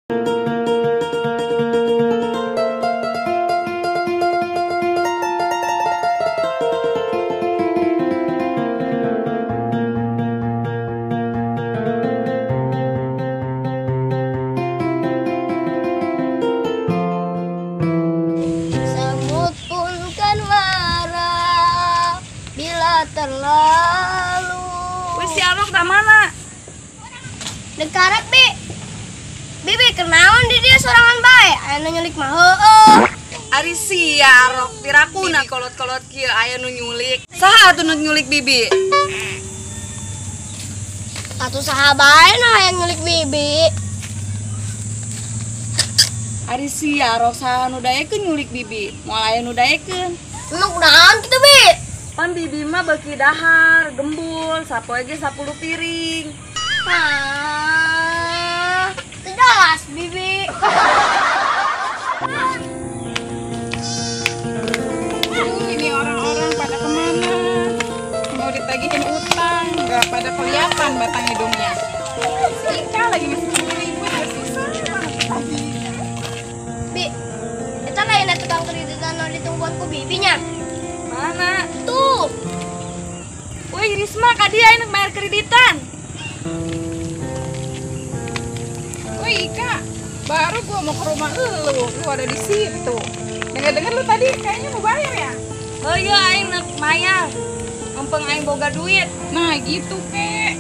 Semut pun kan marah bila terlalu. Wih, si Arok tak mana? Dekarep, Bi. Bibi kenaon di dia sorangan bae, aya nu nyulik mah heueuh. Ari si Arok pirakuna kolot-kolot kieu aya nu nyulik. Saha atuh nu nyulik Bibi? Atuh saha bae nu hayang nyulik Bibi? Ari si Arok saha nu daekeun nyulik Bibi? Moal aya nu daekeun. Emang kunaon kitu, Bi? Pan Bibi mah beuki dahar, gembul, sapoe ge 10 piring. Ah, teu jelas, Bibi. Aduh, ini orang-orang pada kemana? Mau ditagihin utang, nggak pada kelihatan batang hidungnya. Si Ika lagi ngasih 10.000, udah susah banget ditagihnya. Bi, eta lain tukang kreditan nu ditungguan ku Bibinya. Mana? Tuh. Wih, Risma, ka dia enak bayar kreditan. Wih, Ika, baru gua mau ke rumah lu ada di situ. Dengar-dengar lu tadi kayaknya mau bayar ya? Oh iya, aing nek mayar. Mumpung aing boga duit. Nah, gitu kek.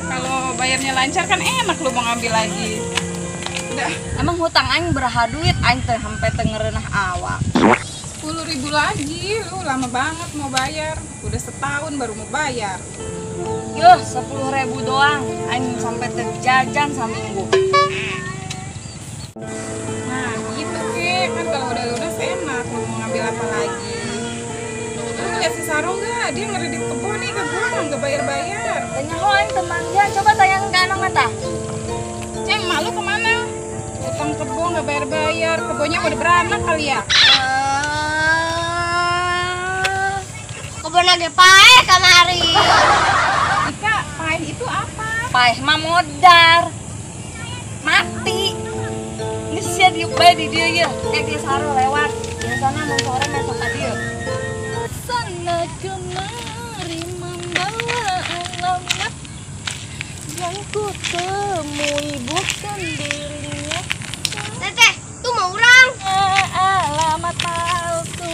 Kalau bayarnya lancar kan enak lu mau ngambil lagi. Udah, Emang hutang aing beraha duit, aing teh sampe teu ngeureunah awak. 10.000 lagi, lu lama banget mau bayar. Udah setahun baru mau bayar. Yuh, 10.000 doang, aing sampe teu jajan saminggu. Nah, gitu kek. Kan kalau udah lunas enak, lu mau ngambil apa lagi? Lu ngeliat si Saro nggak? Dia ngeredit kebo nih ke gua, nggak bayar-bayar. Tanya ho aing teman dia, coba tanya ke anak mata. Ceng, mak lu kemana? Utang kebo nggak bayar-bayar, kebonya udah beranak kali ya? Kebona ge paeh kamari. Ika, paeh itu apa? Paeh mah modar. Mati. Ini sia diuk bae di dieu ye. Kayak dia Saro lewat. Biasana mun sore masuk ka dieu. Sana kemari membawa alamat yang ku temui bukan dirinya. Teteh, tuh mau urang. Alamat palsu.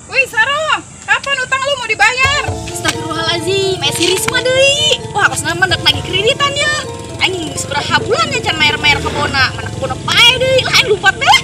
Wih, Saro, kapan utang lu mau dibayar? Astagfirullahalazim, si Risma deui. Wah, pas nama nek nagih kreditan ya. Anjing sabaraha bulan ya can mayar-mayar kebona. Mana kebona pae deui. Lah aing lumpat deui.